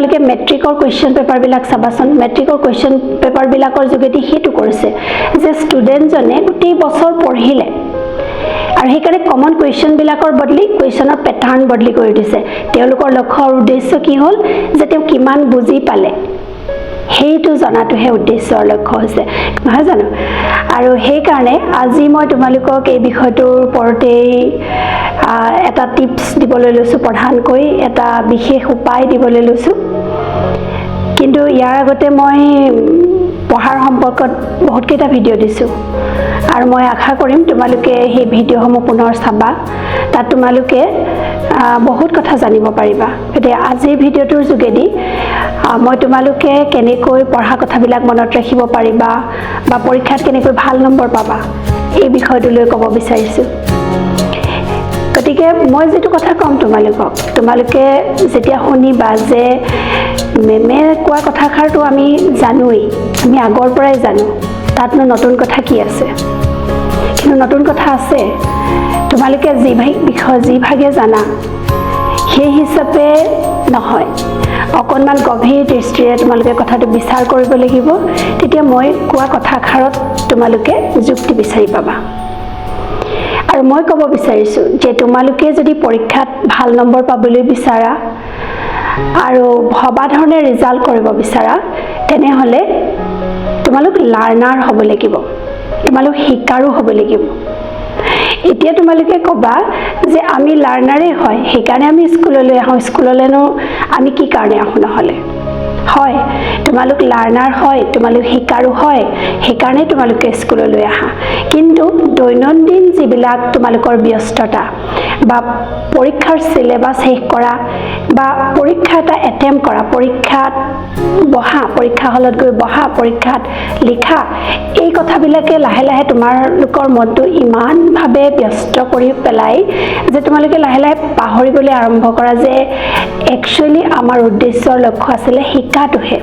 তোমালোকে মেট্ৰিকৰ কুৱেশ্যন পেপাৰবিলাক চাবাচোন। মেট্ৰিকৰ কুৱেশ্যন পেপাৰবিলাকৰ যোগেদি সেইটো কৰিছে যে ষ্টুডেণ্টজনে গোটেই বছৰ পঢ়িলে আৰু সেইকাৰণে কমন কুৱেশ্যনবিলাকৰ বদলি কুৱেশ্যনৰ পেটাৰ্ণ বদলি কৰি দিছে। তেওঁলোকৰ লক্ষ্য আৰু উদ্দেশ্য কি হ'ল যে তেওঁ কিমান বুজি পালে, সেইটো জনাটোহে উদ্দেশ্য আৰু লক্ষ্য হৈছে, নহয় জানো? আৰু সেইকাৰণে আজি মই তোমালোকক এই বিষয়টোৰ ওপৰতেই এটা টিপছ দিবলৈ লৈছোঁ, প্ৰধানকৈ এটা বিশেষ উপায় দিবলৈ লৈছোঁ। কিন্তু ইয়াৰ আগতে মই পঢ়াৰ সম্পৰ্কত বহুতকেইটা ভিডিঅ' দিছোঁ আৰু মই আশা কৰিম তোমালোকে সেই ভিডিঅ'সমূহ পুনৰ চাবা। তাত তোমালোকে বহুত কথা জানিব পাৰিবা। গতিকে আজিৰ ভিডিঅ'টোৰ যোগেদি মই তোমালোকে কেনেকৈ পঢ়া কথাবিলাক মনত ৰাখিব পাৰিবা বা পৰীক্ষাত কেনেকৈ ভাল নম্বৰ পাবা, এই বিষয়টো লৈ ক'ব বিচাৰিছোঁ। গতিকে মই যিটো কথা ক'ম তোমালোকক, তোমালোকে যেতিয়া শুনিবা যে মেমে কোৱা কথাষাৰটো আমি জানোৱেই, আমি আগৰ পৰাই জানো, তাতনো নতুন কথা কি আছে? কিন্তু নতুন কথা আছে। তোমালোকে যি ভাগ বিষয় যি ভাগে জানা, সেই হিচাপে নহয়, অকণমান গভীৰ দৃষ্টিৰে তোমালোকে কথাটো বিচাৰ কৰিব লাগিব। তেতিয়া মই কোৱা কথাষাৰত তোমালোকে যুক্তি বিচাৰি পাবা। আৰু মই ক'ব বিচাৰিছোঁ যে তোমালোকে যদি পৰীক্ষাত ভাল নম্বৰ পাবলৈ বিচাৰা আৰু ভবা ধৰণে ৰিজাল্ট কৰিব বিচাৰা, তেনেহ'লে তোমালোক লাৰ্ণাৰ হ'ব লাগিব, তোমালোক শিকাৰো হ'ব লাগিব। এতিয়া তোমালোকে ক'বা যে আমি লাৰ্ণাৰেই হয়, সেইকাৰণে আমি স্কুললৈ আহোঁ, স্কুললৈনো আমি কি কাৰণে আহোঁ নহ'লে? হয়, তোমালোক লাৰ্ণাৰ হয়, তোমালোক শিকাৰো হয়, সেইকাৰণে তোমালোকে স্কুললৈ আহা। কিন্তু দৈনন্দিন যিবিলাক তোমালোকৰ ব্যস্ততা বা পৰীক্ষাৰ চিলেবাছ শেষ কৰা বা পৰীক্ষা এটা এটেম্প কৰা, পৰীক্ষাত বহা, পৰীক্ষা হলত গৈ বহা, পৰীক্ষাত লিখা, এই কথাবিলাকে লাহে লাহে তোমালোকৰ মনটো ইমানভাৱে ব্যস্ত কৰি পেলায় যে তোমালোকে লাহে লাহে পাহৰিবলৈ আৰম্ভ কৰা যে একচুৱেলি আমাৰ উদ্দেশ্যৰ লক্ষ্য আছিলে শিকাটোহে।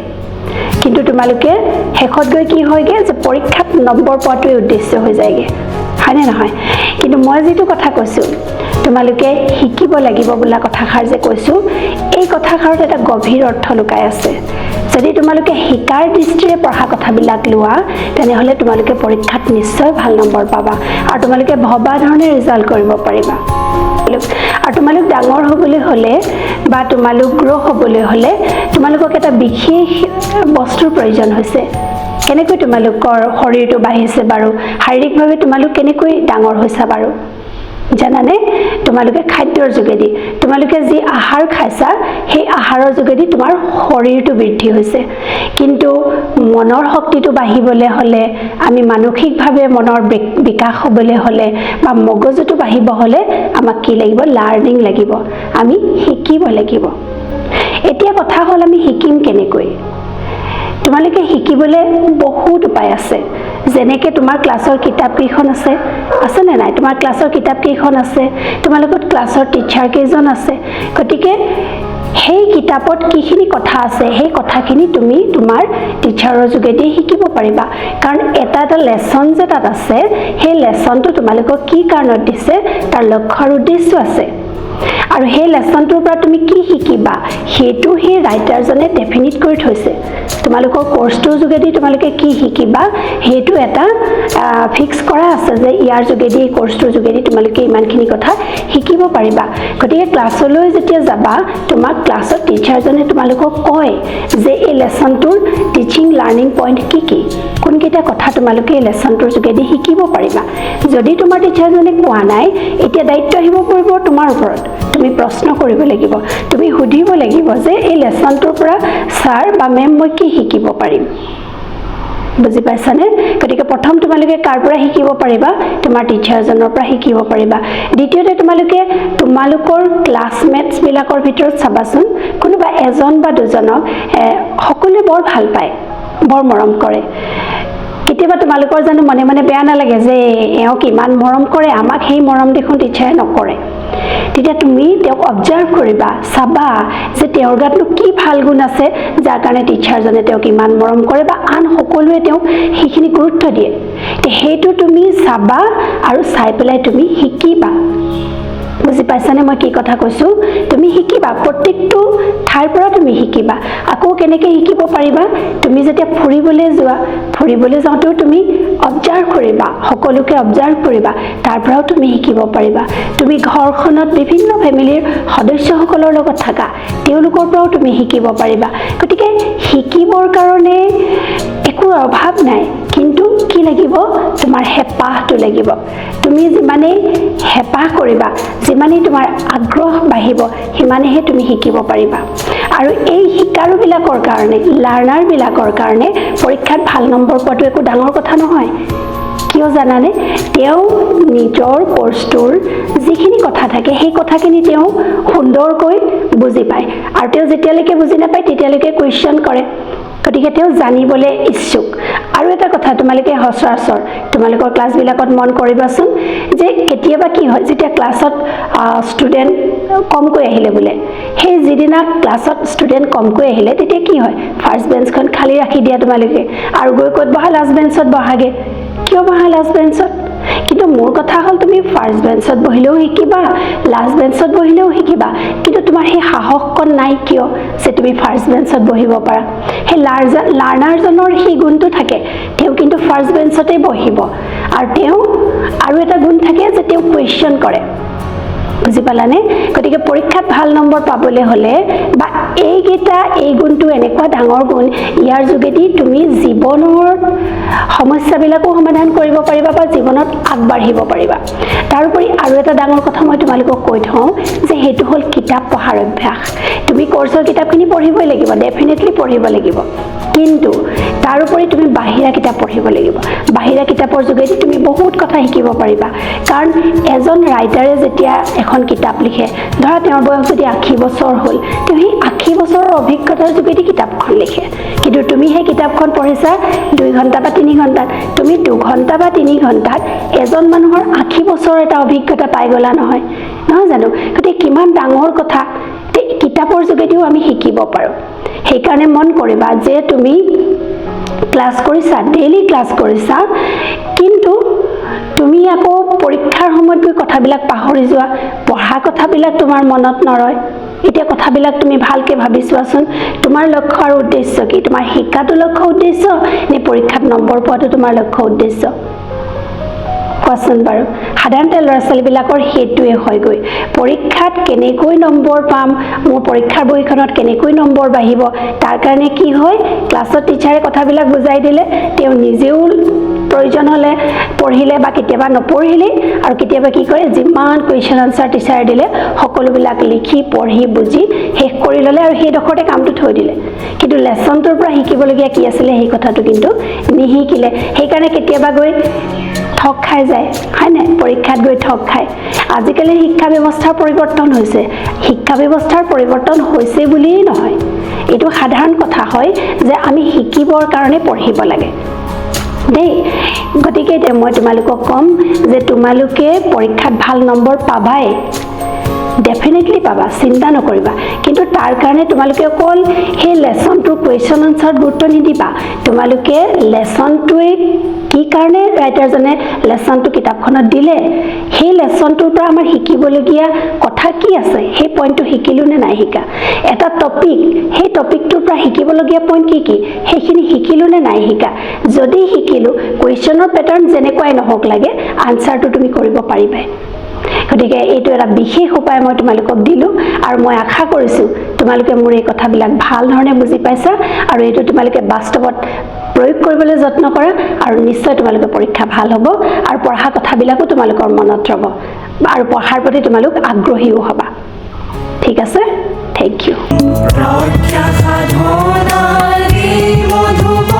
কিন্তু তোমালোকে শেষত গৈ কি হয়গৈ যে পৰীক্ষাত নম্বৰ পোৱাটোৱে উদ্দেশ্য হৈ যায়গৈ, হয়নে নহয়? কিন্তু মই যিটো কথা কৈছোঁ, তোমালোকে শিকিব লাগিব বোলা কথাষাৰ যে কৈছোঁ, এই কথাষাৰত এটা গভীৰ অৰ্থ লুকাই আছে। যদি তোমালোকে শিকাৰ দৃষ্টিৰে পঢ়া কথাবিলাক লোৱা, তেনেহ'লে তোমালোকে পৰীক্ষাত নিশ্চয় ভাল নম্বৰ পাবা আৰু তোমালোকে ভবা ধৰণে ৰিজাল্ট কৰিব পাৰিবা। আৰু তোমালোক ডাঙৰ হ'বলৈ হ'লে বা তোমালোক গ্ৰ' হ'বলৈ হ'লে তোমালোকক এটা বিশেষ বস্তুৰ প্ৰয়োজন হৈছে। কেনেকৈ তোমালোকৰ শৰীৰটো বাঢ়িছে বাৰু, শাৰীৰিকভাৱে তোমালোক কেনেকৈ ডাঙৰ হৈছা বাৰু জানানে? তোমালোকে খাদ্যৰ যোগেদি, তোমালোকে যি আহাৰ খাইছা, সেই আহাৰৰ যোগেদি তোমাৰ শৰীৰটো বৃদ্ধি হৈছে। কিন্তু মনৰ শক্তিটো বাঢ়িবলৈ হ'লে, আমি মানসিকভাৱে মনৰ বিকাশ হ'বলৈ হ'লে বা মগজুটো বাঢ়িব হ'লে আমাক কি লাগিব? লাৰ্ণিং লাগিব, আমি শিকিব লাগিব। এতিয়া কথা হ'ল, আমি শিকিম কেনেকৈ? তোমালোকে শিকিবলৈ বহুত উপায় আছে। যেনেকৈ তোমাৰ ক্লাছৰ কিতাপ কেইখন আছে, আছেনে নাই? তোমাৰ ক্লাছৰ কিতাপ কেইখন আছে, তোমালোকৰ ক্লাছৰ টিচাৰ কেইজন আছে। গতিকে সেই কিতাপত কিখিনি কথা আছে, সেই কথাখিনি তুমি তোমাৰ টিচাৰৰ যোগেদি শিকিব পাৰিবা। কাৰণ এটা এটা লেচন যে তাত আছে, সেই লেচনটো তোমালোকক কি কাৰণত দিছে, তাৰ লক্ষ্য আৰু উদ্দেশ্য আছে। আৰু সেই লেচনটোৰ পৰা তুমি কি শিকিবা, সেইটো সেই ৰাইটাৰজনে ডেফিনিট কৰি থৈছে। তোমালোকৰ কৰ্চটোৰ যোগেদি তোমালোকে কি শিকিবা, সেইটো এটা ফিক্স কৰা আছে যে ইয়াৰ যোগেদি, এই কৰ্চটোৰ যোগেদি তোমালোকে ইমানখিনি কথা শিকিব পাৰিবা। গতিকে ক্লাছলৈ যেতিয়া যাবা, তোমাক ক্লাছত টিচাৰজনে তোমালোকক কয় যে এই লেচনটোৰ টিচিং লাৰ্ণিং পইণ্ট কি কি, কোনকেইটা কথা তোমালোকে এই লেচনটোৰ যোগেদি শিকিব পাৰিবা। যদি তোমাৰ টিচাৰজনে কোৱা নাই, এতিয়া দায়িত্ব আহিব পৰিব তোমাৰ ওপৰত। তুমি প্ৰশ্ন কৰিব লাগিব, তুমি সুধিব লাগিব যে এই লেচনটোৰ পৰা ছাৰ বা মেম মই কি শিকিব পাৰিম? বুজি পাইছানে? গতিকে প্ৰথম তোমালোকে কাৰ পৰা শিকিব পাৰিবা? তোমাৰ টিচাৰজনৰ পৰা শিকিব পাৰিবা। দ্বিতীয়তে, তোমালোকে তোমালোকৰ ক্লাছমেটছবিলাকৰ ভিতৰত চাবাচোন, কোনোবা এজন বা দুজনক সকলোৱে বৰ ভাল পায়, বৰ মৰম কৰে। কেতিয়াবা তোমালোকৰ জানো মনে মনে বেয়া নালাগে যে এওঁক ইমান মৰম কৰে, আমাক সেই মৰম দেখোন টিচাৰে নকৰে? তেতিয়া তুমি তেওঁক অবজাৰ্ভ কৰিবা, চাবা যে তেওঁৰ গাতনো কি ভাল গুণ আছে, যাৰ কাৰণে টিচাৰজনে তেওঁক ইমান মৰম কৰে বা আন সকলোৱে তেওঁক সেইখিনি গুৰুত্ব দিয়ে। সেইটো তুমি চাবা আৰু চাই পেলাই তুমি শিকিবা। বুজি পাইছা? পাইছানে মই কি কথা কৈছোঁ? তুমি শিকিবা, প্ৰত্যেকটো ঠাইৰ পৰা তুমি শিকিবা। আকৌ কেনেকৈ শিকিব পাৰিবা? তুমি যেতিয়া ফুৰিবলৈ যোৱা, ফুৰিবলৈ যাওঁতেও তুমি অবজাৰ্ভ কৰিবা, সকলোকে অবজাৰ্ভ কৰিবা, তাৰ পৰাও তুমি শিকিব পাৰিবা। তুমি ঘৰখনত বিভিন্ন ফেমিলিৰ সদস্যসকলৰ লগত থাকা, তেওঁলোকৰ পৰাও তুমি শিকিব পাৰিবা। গতিকে শিকিবৰ কাৰণে একো অভাৱ নাই, কিন্তু কি লাগিব? তোমাৰ হেঁপাহটো লাগিব। তুমি যিমানেই হেঁপাহ কৰিবা, যিমানেই তোমাৰ আগ্ৰহ বাঢ়িব, সিমানেহে তুমি শিকিব পাৰিবা। আৰু এই শিকাৰুবিলাকৰ কাৰণে, লাৰ্ণাৰবিলাকৰ কাৰণে পৰীক্ষাত ভাল নম্বৰ পোৱাটো একো ডাঙৰ কথা নহয়। কিয় জানানে? তেওঁ নিজৰ কৰ্চটোৰ যিখিনি কথা থাকে, সেই কথাখিনি তেওঁ সুন্দৰকৈ বুজি পায় আৰু তেওঁ যেতিয়ালৈকে বুজি নাপায়, তেতিয়ালৈকে কুৱেশ্যন কৰে। গতিকে তেওঁ জানিবলৈ ইচ্ছুক। আৰু এটা কথা, তোমালোকে সচৰাচৰ তোমালোকৰ ক্লাছবিলাকত মন কৰিবাচোন যে কেতিয়াবা কি হয়, যেতিয়া ক্লাছত ষ্টুডেণ্ট কমকৈ আহিলে বোলে, সেই যিদিনা ক্লাছত ষ্টুডেণ্ট কমকৈ আহিলে, তেতিয়া কি হয়? ফাৰ্ষ্ট বেঞ্চখন খালী ৰাখি দিয়া তোমালোকে আৰু গৈ ক'ত বহা? লাষ্ট বেঞ্চত বহাগে। কিয় বহা লাষ্ট বেঞ্চত? কিন্তু মোৰ কথা হ'ল, তুমি ফাৰ্ষ্ট বেঞ্চত বহিলেও শিকিবা, লাষ্ট বেঞ্চত বহিলেও শিকিবা। কিন্তু তোমাৰ সেই সাহসকণ নাই কিয় যে তুমি ফাৰ্ষ্ট বেঞ্চত বহিব পাৰা? সেই লাৰ্ণাৰজনৰ সেই গুণটো থাকে, তেওঁ কিন্তু ফাৰ্ষ্ট বেঞ্চতেই বহিব। আৰু তেওঁ আৰু এটা গুণ থাকে যে তেওঁ কুৱেশ্যন কৰে। বুজি পালানে? গতিকে পৰীক্ষাত ভাল নম্বৰ পাবলৈ হ'লে বা এইকেইটা, এই গুণটো এনেকুৱা ডাঙৰ গুণ, ইয়াৰ যোগেদি তুমি জীৱনৰ সমস্যাবিলাকো সমাধান কৰিব পাৰিবা বা জীৱনত আগবাঢ়িব পাৰিবা। তাৰোপৰি আৰু এটা ডাঙৰ কথা মই তোমালোকক কৈ থওঁ যে সেইটো হ'ল কিতাপ পঢ়াৰ অভ্যাস। তুমি কৰ্চৰ কিতাপখিনি পঢ়িবই লাগিব, ডেফিনেটলি পঢ়িব লাগিব, কিন্তু তাৰোপৰি তুমি বাহিৰা কিতাপ পঢ়িব লাগিব। বাহিৰা কিতাপৰ যোগেদি তুমি বহুত কথা শিকিব পাৰিবা। কাৰণ এজন ৰাইটাৰে যেতিয়া এখন কিতাপ লিখে, ধৰা তেওঁৰ বয়স যদি 80 বছৰ হ'ল, তেওঁ সেই 80 বছৰৰ অভিজ্ঞতাৰ যোগেদি কিতাপখন লিখে। কিন্তু তুমি সেই কিতাপখন পঢ়িছা 2 ঘণ্টা বা 3 ঘণ্টাত। তুমি 2 ঘণ্টা বা 3 ঘণ্টাত এজন মানুহৰ 80 বছৰৰ এটা অভিজ্ঞতা পাই গ'লা, নহয় নহয় জানো? গতিকে কিমান ডাঙৰ কথা! কিতাপৰ যোগেদিও আমি শিকিব পাৰোঁ। সেইকাৰণে মন কৰিবা যে তুমি ক্লাছ কৰিছা, ডেইলি ক্লাছ কৰিছা, কিন্তু তুমি আকৌ পৰীক্ষাৰ সময়ত গৈ কথাবিলাক পাহৰি যোৱা, পঢ়া কথাবিলাক তোমাৰ মনত নৰয়। এতিয়া কথাবিলাক তুমি ভালকৈ ভাবি চোৱাচোন, তোমাৰ লক্ষ্য আৰু উদ্দেশ্য কি? তোমাৰ শিকাটো লক্ষ্য উদ্দেশ্য নে পৰীক্ষাত নম্বৰ পোৱাটো তোমাৰ লক্ষ্য উদ্দেশ্য? কোৱাচোন বাৰু। সাধাৰণতে ল'ৰা ছোৱালীবিলাকৰ সেইটোৱে হয়গৈ। পৰীক্ষাত কেনেকৈ নম্বৰ পাম, মোৰ পৰীক্ষাৰ বহীখনত কেনেকৈ নম্বৰ বাঢ়িব, তাৰ কাৰণে কি হয়, ক্লাছত টিচাৰে কথাবিলাক বুজাই দিলে, তেওঁ নিজেও প্ৰয়োজন হ'লে পঢ়িলে বা কেতিয়াবা নপঢ়িলেই। আৰু কেতিয়াবা কি কৰে, যিমান কুৱেশ্যন আনচাৰ টিচাৰে দিলে, সকলোবিলাক লিখি পঢ়ি বুজি শেষ কৰি ল'লে আৰু সেইডোখৰতে কামটো থৈ দিলে। কিন্তু লেচনটোৰ পৰা শিকিবলগীয়া কি আছিলে, সেই কথাটো কিন্তু নিশিকিলে। সেইকাৰণে কেতিয়াবা গৈ ঠগ খাই যায়, হয়নে? পৰীক্ষাত গৈ ঠগ খায়। আজিকালি শিক্ষা ব্যৱস্থাৰ পৰিৱৰ্তন হৈছে। শিক্ষা ব্যৱস্থাৰ পৰিৱৰ্তন হৈছে বুলিয়েই নহয়, এইটো সাধাৰণ কথা হয় যে আমি শিকিবৰ কাৰণে পঢ়িব লাগে দেই। গতিকে এতিয়া মই তোমালোকক ক'ম যে তোমালোকে পৰীক্ষাত ভাল নম্বৰ পাবাই, ডেফিনেটলি পাবা, চিন্তা নকৰিবা। কিন্তু তাৰ কাৰণে তোমালোকে অকল সেই লেচনটোৰ কুৱেশ্যন আনচাৰত গুৰুত্ব নিদিবা। তোমালোকে লেচনটোৱে কি কাৰণে ৰাইটাৰজনে লেচনটো কিতাপখনত দিলে, সেই লেচনটোৰ পৰা আমাৰ শিকিবলগীয়া কথা কি আছে, সেই পইণ্টটো শিকিলোঁ নে নাই শিকা, এটা টপিক, সেই টপিকটোৰ পৰা শিকিবলগীয়া পইণ্ট কি কি, সেইখিনি শিকিলোঁ নে নাই শিকা। যদি শিকিলোঁ, কুৱেশ্যনৰ পেটাৰ্ণ যেনেকুৱাই নহওক লাগে, আনচাৰটো তুমি কৰিব পাৰিবাই। গতিকে এইটো এটা বিশেষ উপায় মই তোমালোকক দিলোঁ আৰু মই আশা কৰিছোঁ তোমালোকে মোৰ এই কথাবিলাক ভাল ধৰণে বুজি পাইছা আৰু এইটো তোমালোকে বাস্তৱত প্ৰয়োগ কৰিবলৈ যত্ন কৰা আৰু নিশ্চয় তোমালোকে পৰীক্ষা ভাল হ'ব আৰু পঢ়া কথাবিলাকো তোমালোকৰ মনত ৰ'ব আৰু পঢ়াৰ প্ৰতি তোমালোক আগ্ৰহীও হ'বা। ঠিক আছে, thank U. প্ৰজ্ঞা সাধনাৰে মধুব।